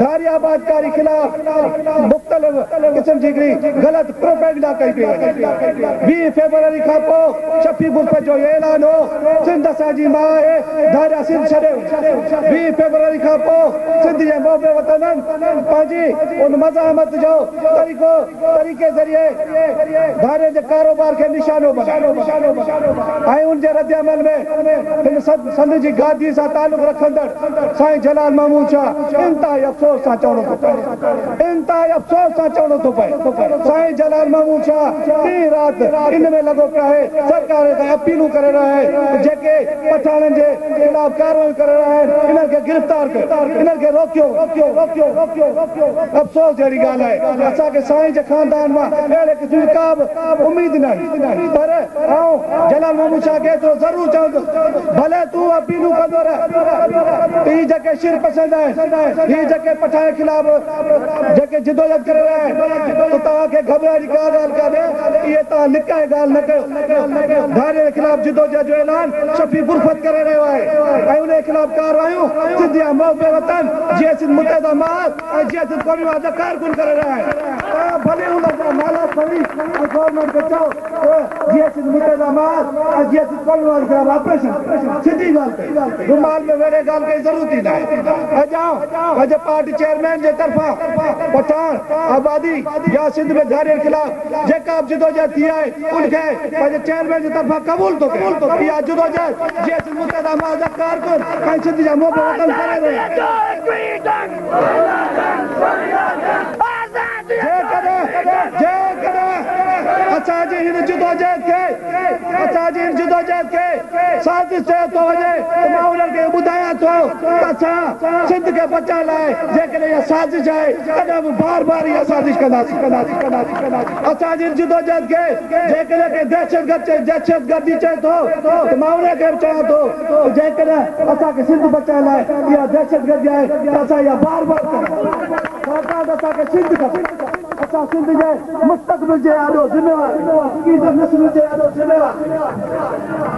ڌاري آبادڪاري خلاف مختلف قسم جي هڪڙي غلط پروپيگنڊا ڪئي پئي وڃي. 20 فيبروري کان پوء شفيع غرفت جو اهو اعلان هو، سنڌ اسان جي ماء آهي، ڌاريا سنڌ ڇڏي وڃن. 20 فيبروري کان پوء سنڌ جي محب وطنن پنهنجي ان مزاحمت جو طريقو طريقي ذريعي ڌارين جي ڪاروبار کي نشانو بنايو ۽ ان جي ردعمل ۾ هن سنڌ جي گادي سان تعلق رکندڙ سائين جلال محمود شاهه انتهائي افسوس سان چوڻو ٿو پئي انتهائي افسوس سان چوڻو ٿو پئي سائين جلال محمود شاهه ڏينهن رات ان ۾ لڳو پيو آهي سرڪار کان اپيلون ڪري رهيو آهي ته جيڪي پٺاڻن جي خلاف ڪارروائيون ڪري رهيا آهن انهن کي گرفتار ڪيو انهن کي روڪيو افسوس جهڙي ڳالهه آهي اسان کي سائين جي خاندان مان اهڙي قسم جي ڪا به اميد ناهي پر آئون جلال محمود شاهه کي ايترو ضرور چوندس ڀلي تون اپيلون ڪندو رهه ته هي جيڪي شر پسند آهن هي جيڪي پٺاڻ خلاف جيڪي جدوجهد ڪري رهيا آهن ته توهان کي گهٻرائڻ جي ڪا ڳالهه ڪانهي اهي توهان لڪائي ڳالهه نه ڪيو ڌارين خلاف جدوجهد جو اعلان شفيع غرفت ڪري رهيو آهي ۽ انهي خلاف ڪارروايون سنڌ جا محب وطن جيئي سنڌ متحده محاذ ۽ جيئي سنڌ قومي محاذ جا ڪارڪن ڪري رهيا آهن. توهان ڀلي انهن جا نالا کڻي ۽ گورنمينٽ کي چئو ته جيئي سنڌ متحده محاذ ۽ جيئي سنڌ قومي محاذ خلاف آپريشن ڪيو. سڌي ڳالهه ڪئي. رومال ۾ ويڙهي ڳالهه ڪئي ضرورت ئي ناهي. اڄ آئون پنهنجي پارٽي چيئرمين جي طرفان پٺاڻ آبادي يا سنڌ ۾ ڌارين خلاف جيڪا به جدوجهد ٿي آهي ان کي پنهنجي چيئرمين جي طرفان قبول ٿو ڪيان. اها جدوجهد جيئي سنڌ متحده محاذ جا ڪارڪن ۽ سنڌ جا محب وطن ڪري رهيا آهن. جيڪڏهن اسان جي هن جدوجهد کي اسان جي هن جدوجهد کي سازش چيو ٿو وڃي ته مان انهن کي اهو ٻڌايان ٿو ته اسان سنڌ کي بچائڻ لاء جيڪڏهن اها سازش آهي تڏهن به بار بار اها سازش ڪنداسين. اسان جي هن جدوجهد کي جيڪڏهن ڪنهن دهشتگرد دهشتگردي چئي ٿو ته مان انهي کي به چوان ٿو ته جيڪڏهن اسان کي سنڌ بچائڻ لاء اها دهشتگردي آهي ته اسان اها بار بار ڪنداسين ڇاڪاڻ ته اسان کي سنڌ کپي اسان سنڌ جي مستقبل جي آڏو ذميوار آهيون ايندڙ نسلن جي آڏو ذميوار آهيون.